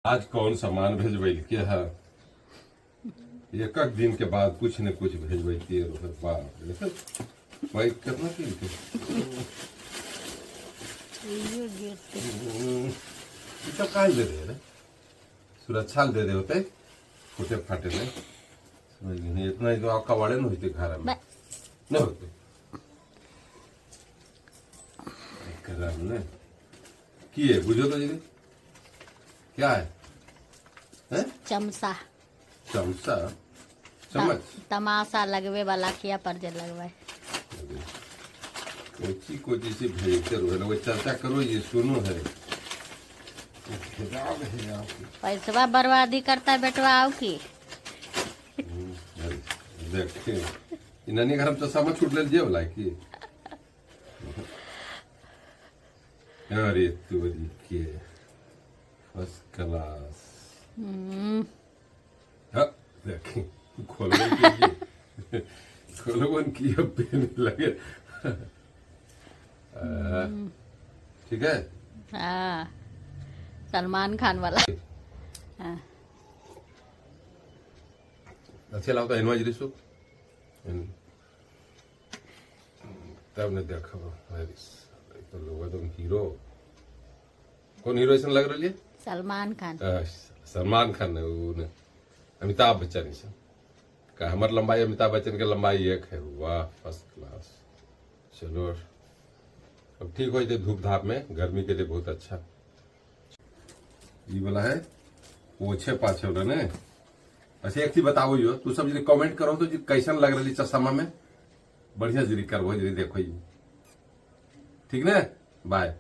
आज कौन सामान भेजबैलके है? एक एक दिन के बाद कुछ न कुछ भेजबैती रहे। बाप रे, पैक कितना केलकै। इहो गिरते। ई सब काहे दे दे रे? सुरक्षा दे दे होते फूटे फाटे नहीं, समझ गई। इतना ही तो आपका वाड़े न होते घर में न होते एकरा में ने की है, बुझो तो दीदी, क्या है, हैं? चमसा। चमचा, चम्मच। तमाशा लगवे वाला किया पर जे लगवे। कोची कोची से भेजते रहो वो, चर्चा करो, ये सुनो है, भेजाओ भेजाओ। पैसवा बर्बादी करता है बेटवा आओ की। अरे, देखे ई नानी घर में तो समझ छूट ले जेब ला की। अरे तोरी के, फर्स्ट क्लास। हाँ, देखे खोलबन की, खोलबन की अब पहने लगे। ठीक है। हाँ, सलमान खान वाला, हाँ। अच्छा लगता है इनवा सु तब ने देखब। अरे तो लोग एकदम हीरो, कौन हीरो ऐसा लग रही है? सलमान खान। सलमान खान है वो ने अमिताभ बच्चन ऐसा का। हमार लंबाई अमिताभ बच्चन के लंबाई एक है। वाह, फर्स्ट क्लास। चलो, अब ठीक हो जाते धूप धाप में, गर्मी के लिए बहुत अच्छा। ये वाला है पोछे पाछे वाला ने। अच्छा, एक चीज बताओ यो, तू सब यदि कमेंट करो तो जी कैसन लग रही चश्मा में, बढ़िया जरी करबो जरी देखो ये। ठीक ना? बाय।